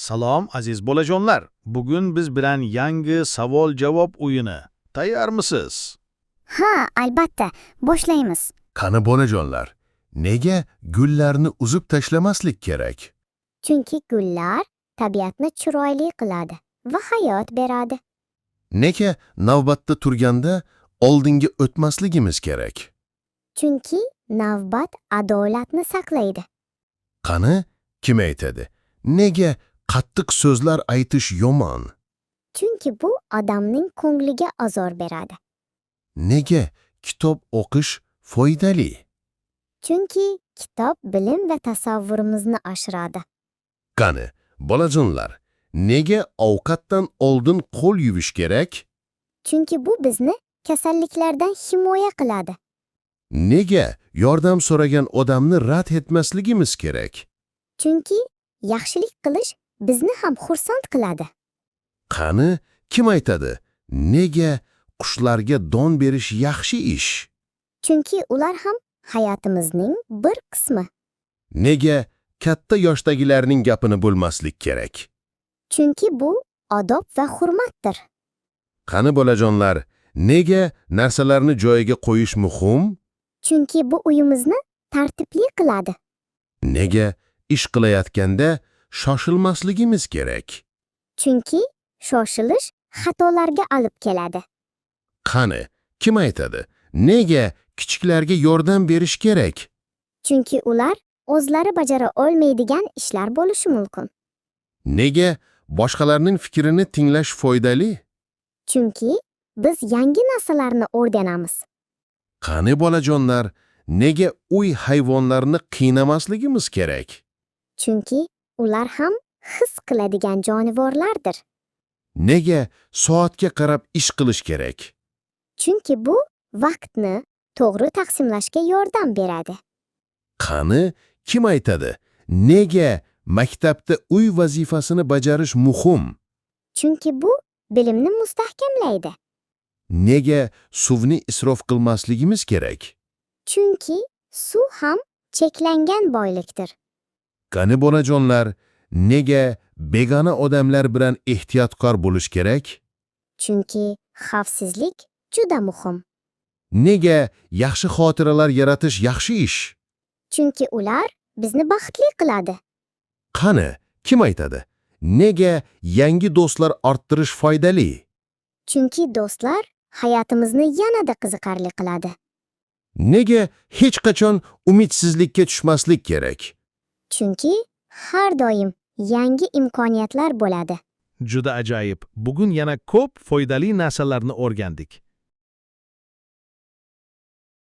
Salom, aziz bolajonlar. Bugun biz bilan yangi savol-javob o'yini. Tayyormisiz? Ha, albatta. Boshlaymiz. Qani bolajonlar, nega gullarni uzib tashlamaslik kerak? Chunki gullar tabiatni chiroyli qiladi va hayot beradi. Nega navbatda turganda oldinga o'tmasligimiz kerak? Chunki navbat adolatni saqlaydi. Qani, kim aytadi? Nega qattiq so'zlar aytish yomon? Chunki bu odamning ko'ngliga ozor beradi. Nega kitob o'qish foydali? Chunki kitob bilim va tasavvurimizni oshiradi. Qani, bolajonlar, nega ovqatdan oldin qo'l yuvish kerak? Chunki bu bizni kasalliklardan himoya qiladi. Nega yordam so'ragan odamni rad etmasligimiz kerak? Chunki yaxshilik qilish bizni ham xursand qiladi. Qani, kim aytadi? Nega qushlarga don berish yaxshi ish? Chunki ular ham hayotimizning bir qismi. Nega katta yoshdagilarning gapini bo'lmaslik kerak? Chunki bu odob va hurmatdir. Qani bolajonlar, nega narsalarni joyiga qo'yish muhim? Chunki bu uyimizni tartibli qiladi. Nega ish qilayotganda shoshilmasligimiz kerak? Chunki shoshilish xatolarga olib keladi. Qani, kim aytadi? Nega kichiklarga yordam berish kerak? Chunki ular o'zlari bajara olmaydigan ishlar bo'lishi mumkin. Nega boshqalarning fikrini tinglash foydali? Chunki biz yangi narsalarni o'rganamiz. Qani bolajonlar, nega uy hayvonlarini qiynamasligimiz kerak? Chunki ular ham his qiladigan jonivorlardir. Nega soatga qarab ish qilish kerak? Chunki bu vaqtni to'g'ri taqsimlashga yordam beradi. Qani, kim aytadi? Nega maktabda uy vazifasini bajarish muhim? Chunki bu bilimni mustahkamlaydi. Nega suvni isrof qilmasligimiz kerak? Chunki suv ham cheklangan boylikdir. Qani bolajonlar, nega begona odamlar bilan ehtiyotkor bo'lish kerak? Chunki xavfsizlik juda muhim. Nega yaxshi xotiralar yaratish yaxshi ish? Chunki ular bizni baxtli qiladi. Qani, kim aytadi? Nega yangi do'stlar orttirish foydali? Chunki do'stlar hayotimizni yanada qiziqarli qiladi. Nega hech qachon umidsizlikka tushmaslik kerak? Chunki har doim yangi imkoniyatlar bo'ladi. Juda ajoyib. Bugun yana ko'p foydali narsalarni o'rgandik.